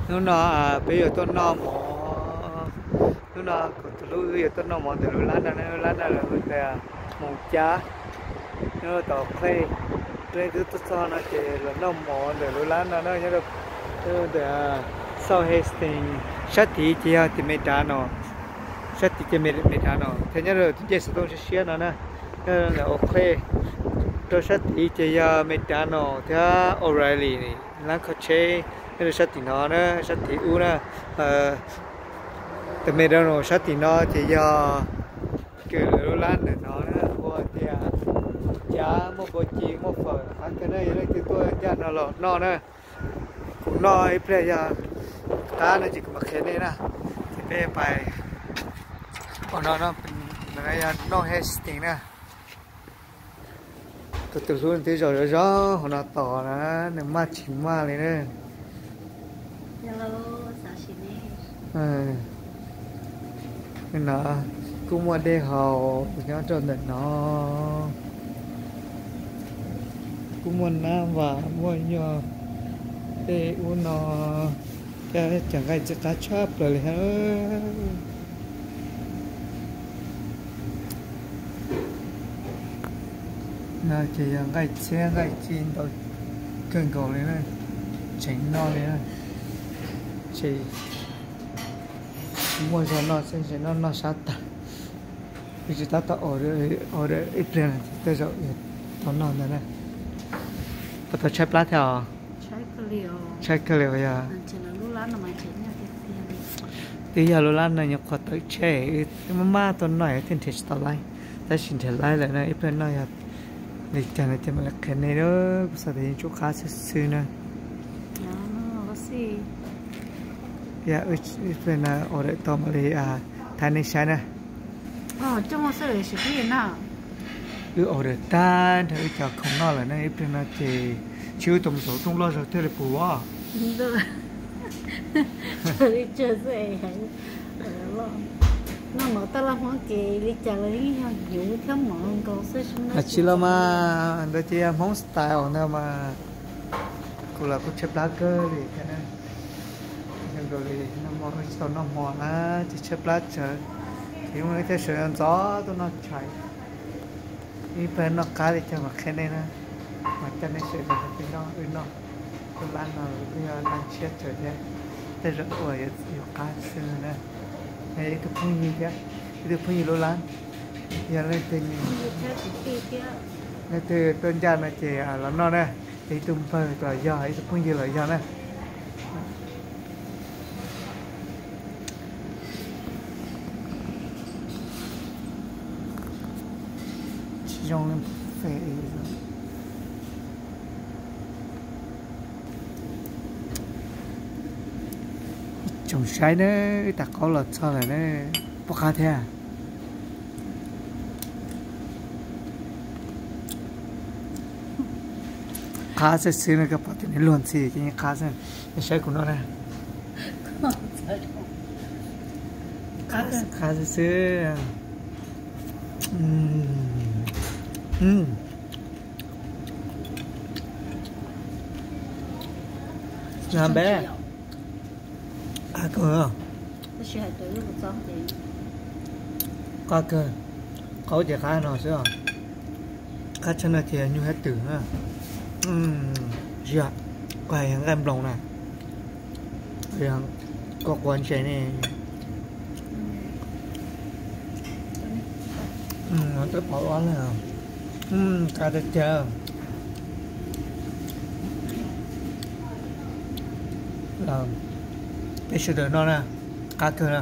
Hnub no peb yuav tuaj noj mov. Hnub no kuv tus hlub wb yuav tuaj noj mov ntawm lub lab no, lub lab no lawv hu tias Moos Cab. Nyob rau tom Oak Cliff, twb tuaj txog no ces los noj mov ntawm lub lab no na, nyob rau ntawm South Hastings, sab tid ces yog tim Mesdanos, sab tid ces Mesdanos thiab nyob rau tus ncej xov tooj siab siab no na, nyob ntawm Oak Cliff. Rau sab tid ces yog Mesdanos thiab O'Reilly, lab kho tsheb nyob rau sab tim no na, sab tim ub na. Tus Mesdanos sab tim no ces yog kws lawv lub lab ntawm no na, hu tias Moos Cab, muaj npua ci muaj fawm qab kawg na, yog leej twg tuaj ncaj no los noj na. Kuv noj ib pliag yog qab no ces kuv mam qhia nej na. Ces peb pais ua no no, yog North Hastings na. Kuv tus hlub nws twb zaum zov zov hauv no tos na, nws maj tsis maj li na. No kuj muaj dej haus nyob rau ntawm no, kuj muaj nab vam muaj nyuag dej ub no, thiab cov nqaij txiv qab tshaj plaws li thiab. No ces yog nqaij txhiab nqaij ci ntau kawg nkaus li na, tseem noj li na. Ces muaj zog noj xwb, tseem noj noj sab tag. Kuv tsis tab tom order ib pliag no ces tej zaum yuav tau noj ntag na. Puas tau tshaib plab thiab os? Tshaib kawg li os yog. Twb yog lub lab no nyuam qhuav tawm tsheb, wb maj maj tuaj noj thiaj nrhiav tsis tau laib, tab sis nrhiav laib lawm na. Ib pliag noj yog li cas no ces mam li qhia nej, kuv xav tias yeej tsum qab xwb xwb na. Yog ib pliag no order tau mam li thaij nej saib na. Wb order tag nrho wb cov khoom noj lawm ne, ib pliag no ces tsis wb tus mus xauv rooj loj zog thiaj li puas. Noj mov taj laj Hmoob ces li cas los yeej yog hnyuv thiab mov nkaus xwb. Tsis los mas ntawd ces yog Hmoob style ntag mas. Kuv los kuj tshaib plab kawg li thiab na. Zoo nkaus li noj mov tsis tau noj hmo na ces tshaib plab tsawv. Ces hnub no thiaj sawv ntxov tuaj noj tshais. Ib pliag noj qab li cas mam qhia nej na, mas coj nej sawv daws peb noj wb noj. Lub lab no yog lab tshiab tsawv thiab, tej zaum ua yuav qab xwb na. Ib tug phooj ywg thiab, ib tug phooj ywg lub lab, yog leej twg, leej twg tuaj ncaj no ces los noj na, ib tug npawg los yog ib tug phooj ywg los yog na. Tsis zoo li buffet. Tsoom saib na, wb tas qaub los txog lawm na, pom qab thiab. Qab xwb xwb no, koj pom tias nws luag ntxhi ces yeej qab xwb. Nej saib kuv no na. Qab xwb xwb. Npeb, qab kawg. Qab kawg, qaub ces qab no xwb os. Qab tshaj no ces nyuj hab twm na. Tsis yog, kuv hais nqaij nploos na. Koj quav ntses ne. Twb pom ua na, qab tiag tiag. Peb sawv daws noj na, qab kawg na.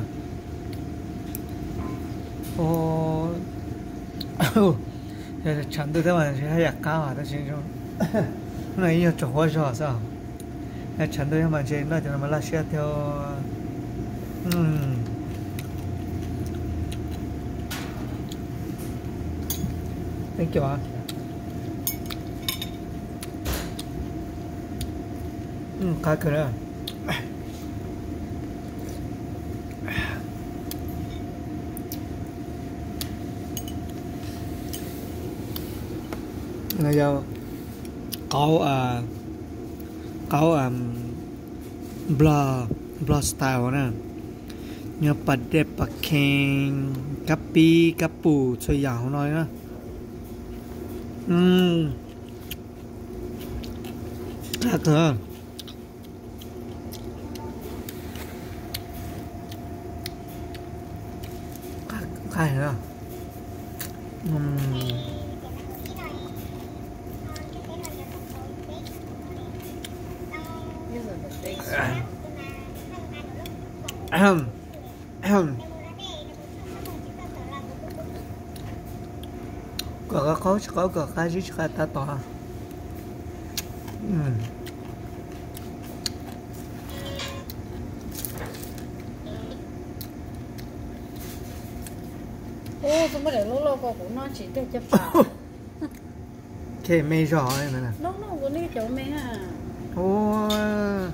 Yog tshav ntuj thiab mas ntshe haj yam qab os, tab sis no ib nyuag tsaus huab zog xwb. Yog tshav ntuj thiab mas ntshe noj cov no mas laj siab thiab. Thank you. Qab kawg na. No yog qaub, qaub Nplog, Nplog style na. Nyob pas dej pas kheej, kab pib kab pum txhua yam hauv no na. Qab kawg. Qab heev. Kom qab qaub tsis qaub, kom qab zib tsis qab tab tom. Khe me zog. Lub no kuv niaj cov me ha.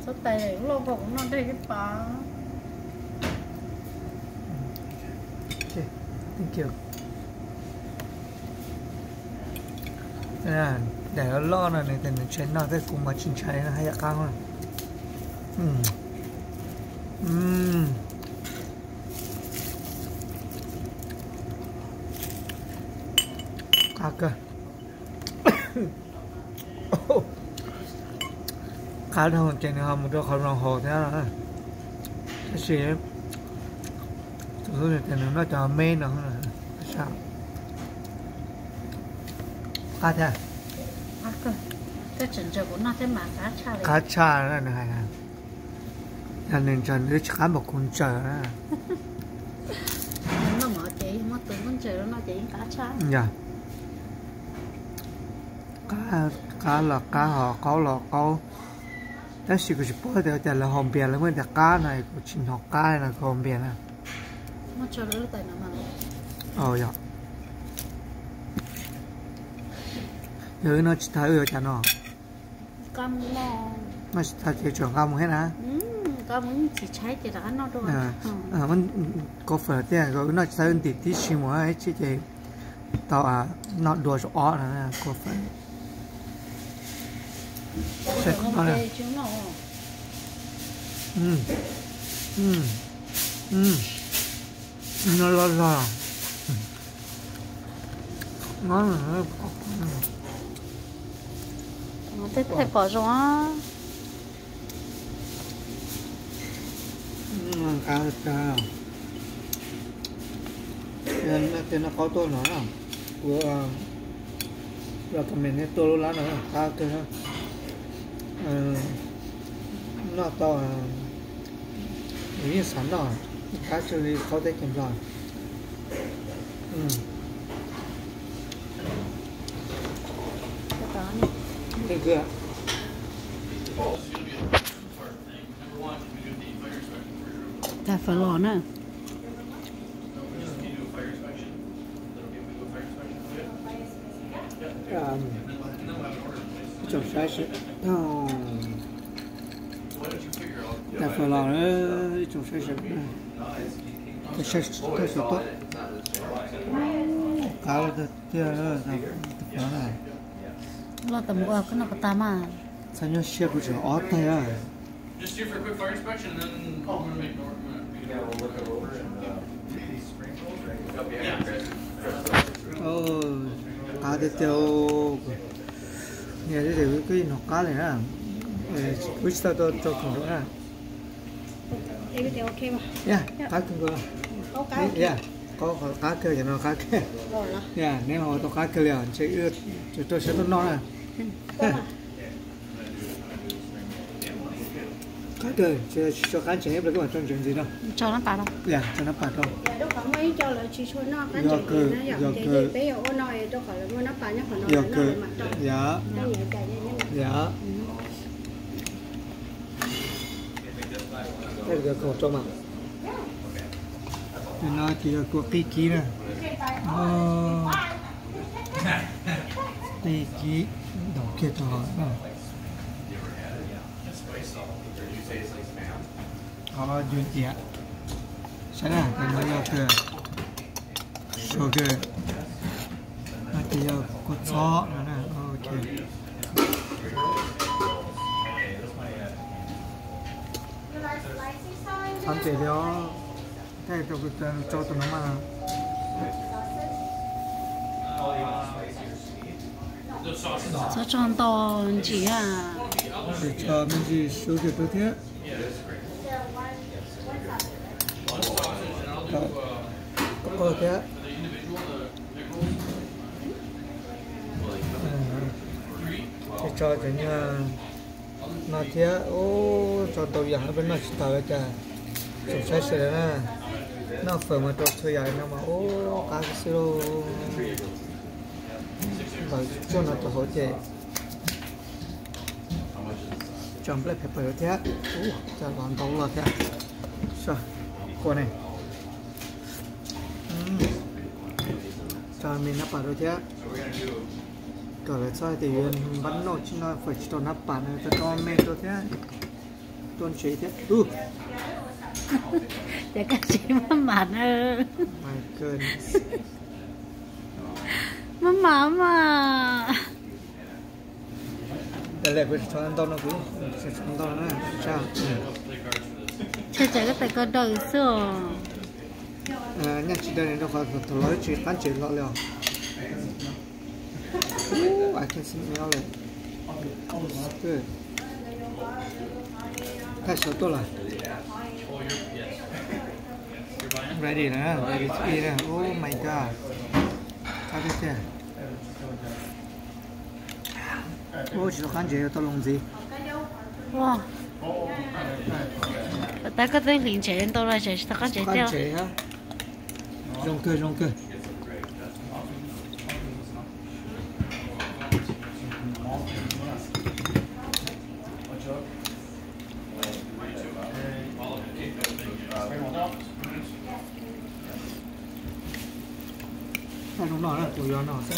Txhob tais lub lauj ko kuv noj dej ib pas. Daim loj loj no nws tias nws ntshai noj thiab kuv mas tsis ntshai no haj yam qab. Qab kawg. Qab dhau ces nws ho mus rau qhov zoo hauv thiab. Tab sis tus hlub tias nws noj cov me no. Qab thiab. Qab tshaj nws hais. Yog nws ntsaws nws twb tsis qab npaum kuv ntsaws na. Yog, qab los qab, ho qaub los qaub. Tab sis kuv tsis paub tias cas lawv ho npias lawv muaj tias qab no, kuv tsis hnov qab no kuv ho npias na. Yog, yog wb noj tsis tag wb yuav cas no? Noj tsis tag ces tsum nqa mus thiab na. Koj fawm tiag, wb noj tsis tag wb ntim tib si mus ib tsam ces tau noj dua zaum ob no koj fawm. Noj loj loj. Tej pom zoo. Nqa tag. Tej noj qaub tuaj no, kuv recommend nej tuaj lub lab no, qab kawg. Noj tau, yeej xav noj, qab tshaj li qaub teb chaws Nplog. Tais fawm los na. Ib tsoom saib sawv, tais fawm los, ib tsoom saib sawv, tais fawm los, qab tiag, tais fawm na. Loj tas mus ua koj noj puas tag mas. Txhob nyuaj siab, kuv tseem ob taig. Qab tiag tiag. Niam, koj yeej hnov qab li na. Kuv tsis tau rau khoom rau na. Qab kawg nkaus. Qab kawg, cov no qab kawg. Neb ho tau qab kawg li os, ntshe wb rau siab tuaj noj na. Qab kawg, tsis tshua qab ntsev ib pliag koj mam tso ntsev ntxiv no. Tso nab pas rau. Yog kawg, yog kawg. Yog kawg. Yog. Tus no ces yog kua qij kib na. Qij kib ntaus kiag rau hauv na. Qhov yus ciam, saib na, tus no yog kua sugar, no ces yog kua txob no na. Ok. Thov ntses li os, thiaj rau kuv tso tus no mas. Txhob tso ntau ntsis a. Tso me ntsis sub rau thiab. Kom qag thiab. Tso cov nyuag no thiab. Ub, tso ntau yam peb noj tsis tag li cas. Tsoom saib sawv daws na, noj fawm mas rau txhua yam li no mas ub qab xwb lauj. Ntaus tsuag no rau hauv ces tso nplej phev pawg thiab. Ub, cov los ntau los thiab. Kua ne. Tso me nab pas rau thiab. Kom lawv txhob hais tias yuav npab noj tsis noj fawm tsis tau nab pas no, tso me rau thiab. Tuaj ntses thiab. Ces koj tsis maj mam na. Maj mam mas. Tab lawm kuv tsis txhob ntau no, kuv tsis txhob ntau no na. Tsam koj tais ko daws xwb os. Nyaj tsis daws rau qhov thaum los tsis qab ntses hlo li os. Ooh, I can smell it. Good. Thaij saum tuaj lawm. Ready na, ready to eat na. Oh my god. Qab tiag tiag. Ub, tsis tau qab ntses yuav tau loo ntxiv. Ua, tab koj twb hliv ntses ntau los tsis tau qab ntses thiab. Zoo kawg, zoo kawg. Thaij zoo no na, kuv yuav no xwb.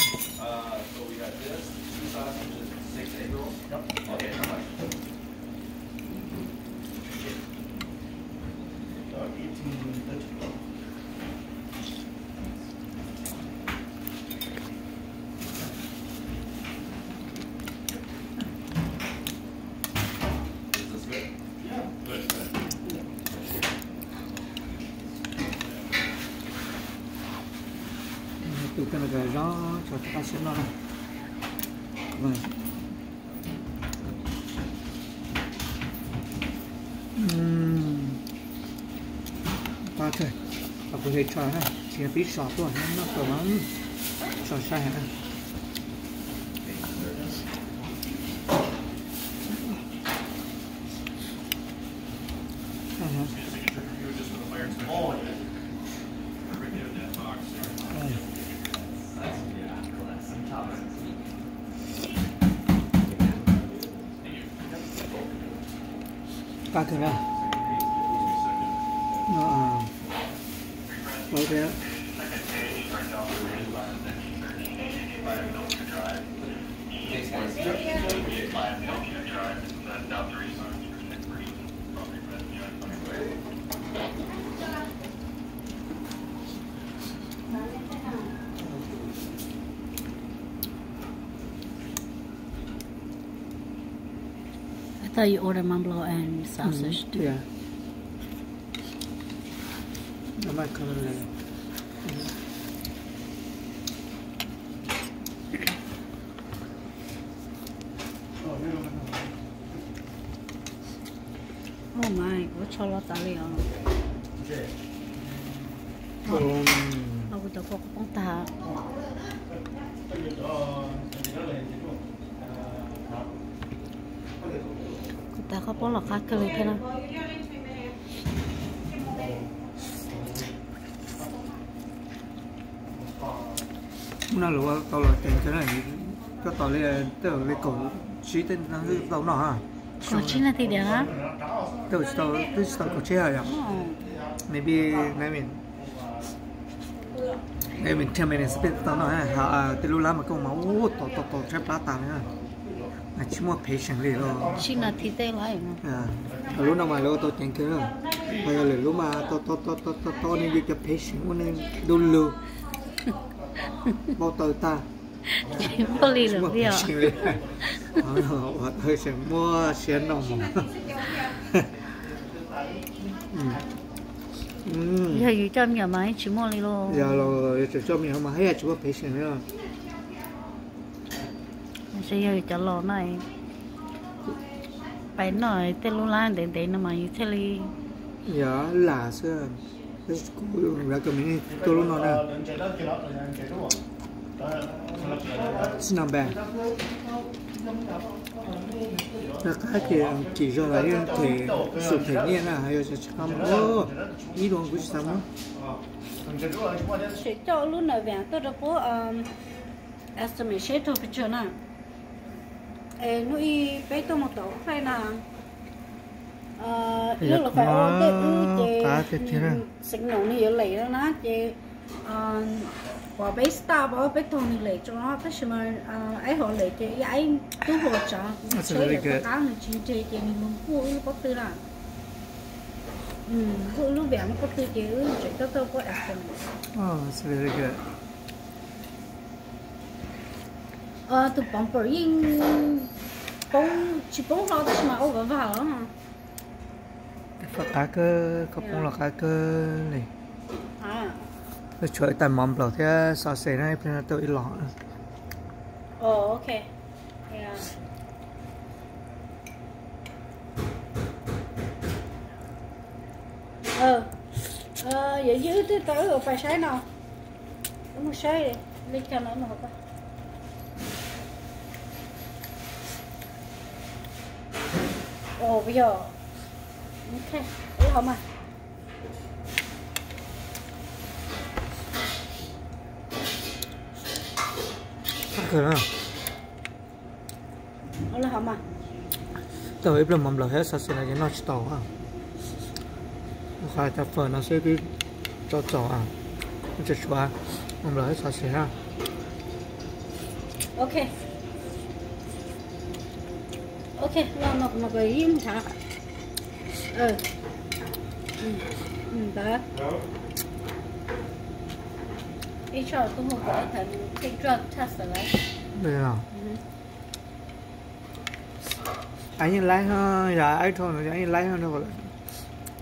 Tus koj no zoo, tso rov qab siab noj na. Qab kawg, kuv hais tso na, tsis yog pib so tuaj, noj tau mas tso saib heev na. Qab kawg na. Qab thiab. I thought you ordered mamblo and sausage too. Yeah. I might come in later. Oh my, kuv tsho los tas li os. Los kuv cov kua qhov poob tag. Kuv tas qhov poob los qab kawg li thiab na. Hnub no lawv ua tau los ceev kawg na, koj tos li, tej zaum li kaum tsib tej no xwb tau noj. Kaum tsib nas this tiag na? Tej zaum tsis tau, twb tsis tau kaum tsib yom. Maybe, maybe ten minutes peb tau noj. Tej lub lab mas koj mas ub, tom tom tom tshaib plab tas li na. Tsis muaj patience li los. Tsib nas this tej lawm. Lub no mas lawv ua tau ceev kawg. Ho yog lwm lub mas tau tau tau tau tau nej cov patience ua nej du lug. Npau taws tag. Tsis muaj li lawm li os. Ua tau tseem muaj siab noj mov. Yog yus coj me nyuam mas yeej tsis muaj li lauj. Yog los yus tseem coj me nyuam mas haj yam tsis muaj phev seem li. Yog yus cov laus no, pais noj tej lub lab ntev ntev no mas yus thiaj li yog lam xwb. Kuv recommend tuaj lub no na. Xib no npe. Noj qab ces tsim zog los yeej them xus them nyiaj na, yog tsis qab muab ib lub kuv tsis xav muab. Tseem coj lub nram Vias tuaj rau puab estimate seb raug pes tsawg na. Es hnub ib peb tuaj mus tom flight na, ib lub los fais ua ntej wb ces signal nws yuav lem no na ces pom peb stop peb taug nws lem tso no tab sis mas aib hauv lem ces ib aib tub hluas tsav seb lawm tom qab nws tsis nres ces nws mus huj wb lub pob tw na. Huj wb lub Vias lub pob tw ces wb tseem coj tuaj puab estimate. Tus bumper yeej poob, tsis poob hlo tab sis mas ua vag vag os. Faj qab kawg, koj poob los qab kawg li. Tshuav ib tais mov nplaum thiab xov xes na, ib pliag no tau ib los. Yog ywj twg tau wb ua pais saib no. Wb mus saib li cas no. Ua yog, ua los mas. Tau ib pliag mov nplaum thiab xov xes no ces noj tsis tau. Qhov cov fawm no xwb twb tso txaus, tseem tshuav mov nplaum thiab xov xes na. Ok. Ok, los no kuv mam kom ib mus thav. Ntawd. Ib tsam tus hu kom ib thaum nws take drug test lawm. Aib yeej laib, yog aib dhau no yog aib yeej laib,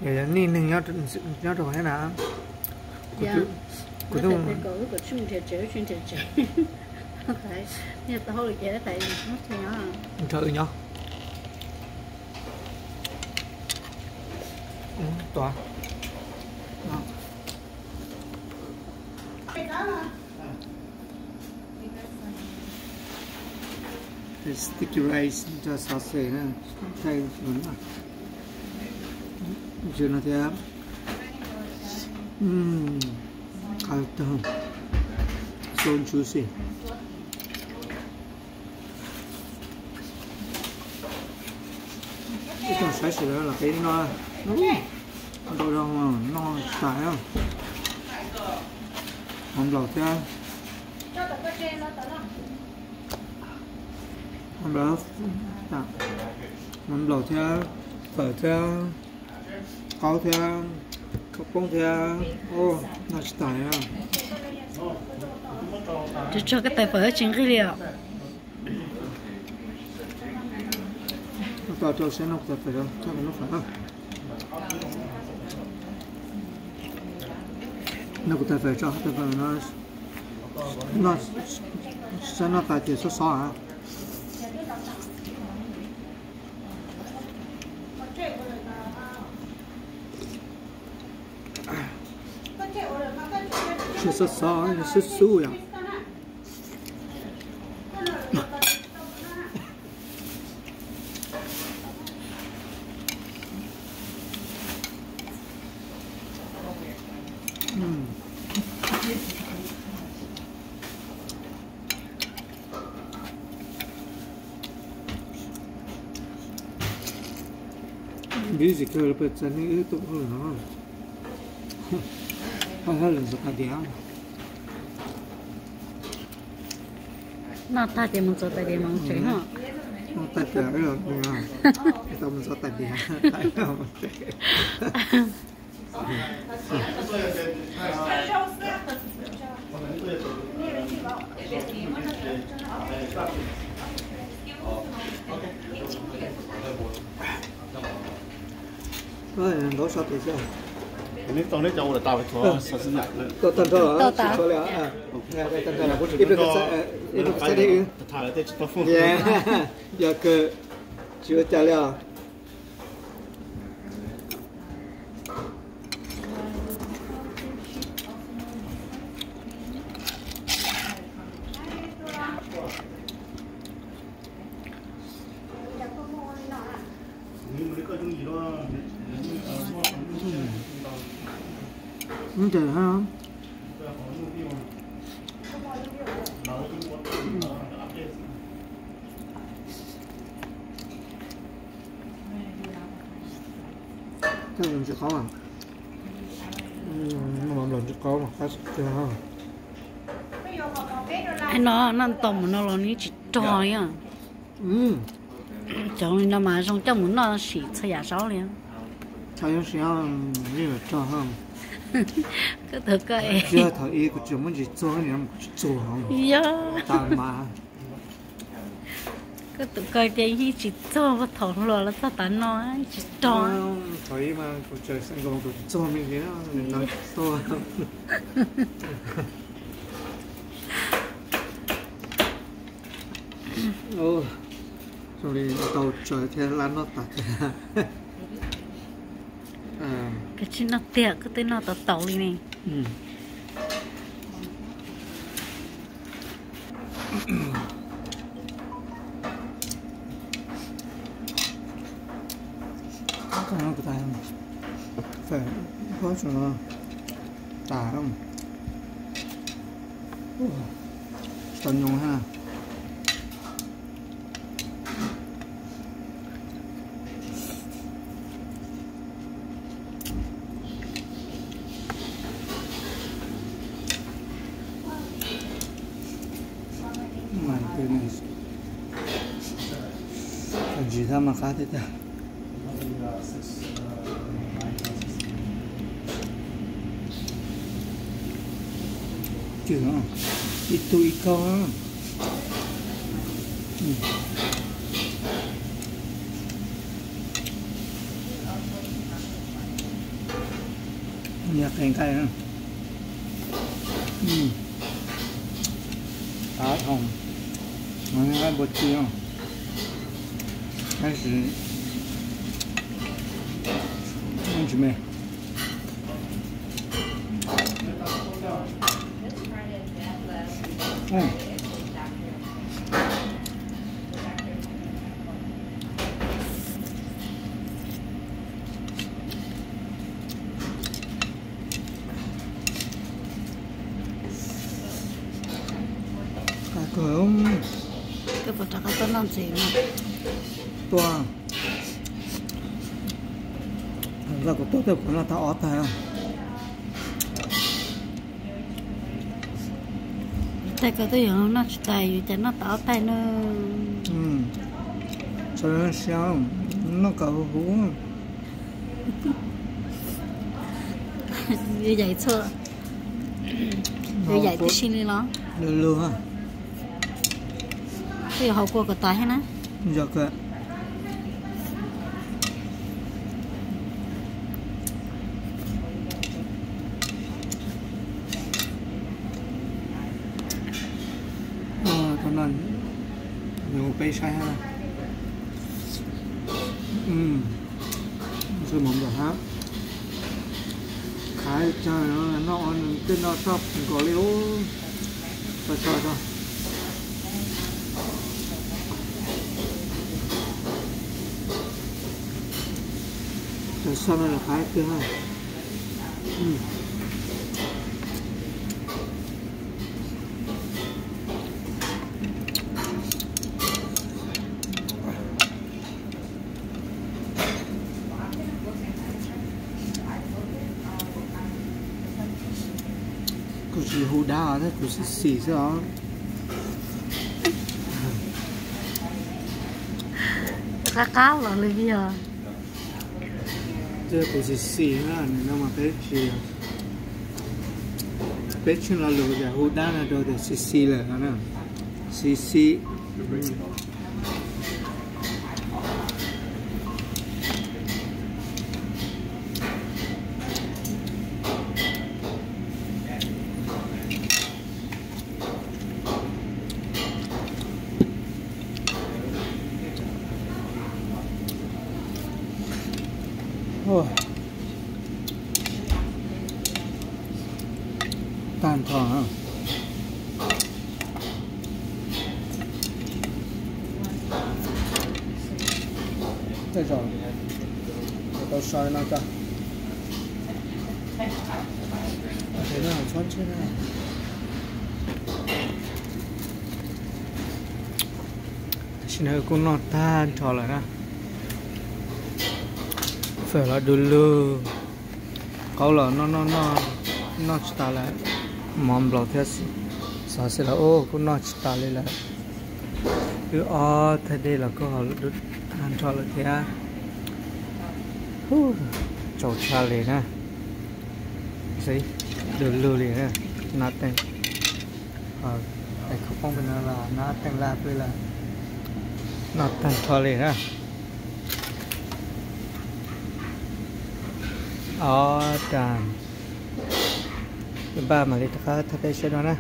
yog nij neeg nyob rau thiab na. Kuv twb kom wb kom tsis mus nrhiav tsev, wb tsis nrhiav tsev. Nrhiav wb nyob. Tua. Sticky rice cov xov xes na, thaij no thiab. Qab tag, so juicy. Ib tsoom saib sawv daws los peb noj, ntau zoo noj tas, mov nplaum thiab, mov nplaum thiab, fawm thiab, qaub thiab, khaub poob thiab, noj tsis tas. Tsuas tso koj tais fawm tsis nqig li os. Noj kuv tais fawm, noj kuv tais fawm tso, tais fawm no, noj, noj tas ces xob xob a. Tsis xob xob, xub xub yom. Busy kawg li, peb txais neeg wb tuaj hauj lwm no. Hauj lwm ntxuav tais diav. Noj tag ces mus ntxuav tais diav mas mus tsev no. Noj tag ces wb los mus, tau mus ntxuav tais diav. Ntaub so tes xwb. Tau tag nrho los tsis tshuav li. Ib pliag koj txhaj deb wb. Yog kawg, tsis ua cas li os. Tsis qaub, noj mov nplog tsis qaub mas qab tsis kiag. No noj tau mus no los nws tsis rog li. Cov li no mas zoo coj mus noj sim txhua yam zaub li. Koj tus koj es thaum ub kuv tsis muab ntsis txuag, kuv tsis txuag, yog tas mas. Koj tus koj tias yeej tsis txuag, thaum hluas los txog tav no tsis rog. Thaum ub mas kuv tseem xeem nkaus kuv tsis txuag me ntsis no. Zoo li tau tsawv thiab lab noj tas. Koj tsis noj tiag, koj twb noj tau taus li ne. Tau nyoos ha. Ntsis thab mas qab thiab tiag. Ib tug ib kaug. Yog qe nqaij. Tab hau, nqaij npua tsi, tab sis tsis me. Qab kawg. Koj puas rov qab tuaj noj ntses no? Tuaj. Nqa kuv tuaj, kuv noj tau ob tag. Yus tais koj twb yuav noj tsis tas, yus cas noj tau ob tais na. Noj kom huv huv. Yus yaim txhua, yus yaim tib si li los? Lug lug. Twb yuav haus kua kom tas thiab na. Yog kawg. Tau no, yuav ua peb saib hab. Xwb mov nplog hab. Qhav cag noj, tej noj soj nkaus li ub. Tau tso tso. Cov soj no los qab tiag. Kuv tsis hu dab os, kuv xim xim xwb os. Qab qab los li yog. Kuv xim xim na, nws no mas peb tsis, peb tsheej lo lus tias hu dab no rau tias xim xim lawm no na. Xim xim. Tag nrho. Tej zaum tau so no tso. Tam sim no kuj noj tag nrho lawm na. Fawm los du lug, qaub los noj noj noj, noj tsis tas lawm. Mov nplaum thiab xov xwm los ub kuj noj tsis tas li lawm. Wb ob thaj dej los kuj haus tag nrho lawm thiab. Tsaus tshaj li na. Du lug li na. Nab teej, tais khaub poob pem no los nab teej laj pw lawm. Noj tag nrho li na. Ob ras, npaj mam li rov qab thaj dej saib dua na.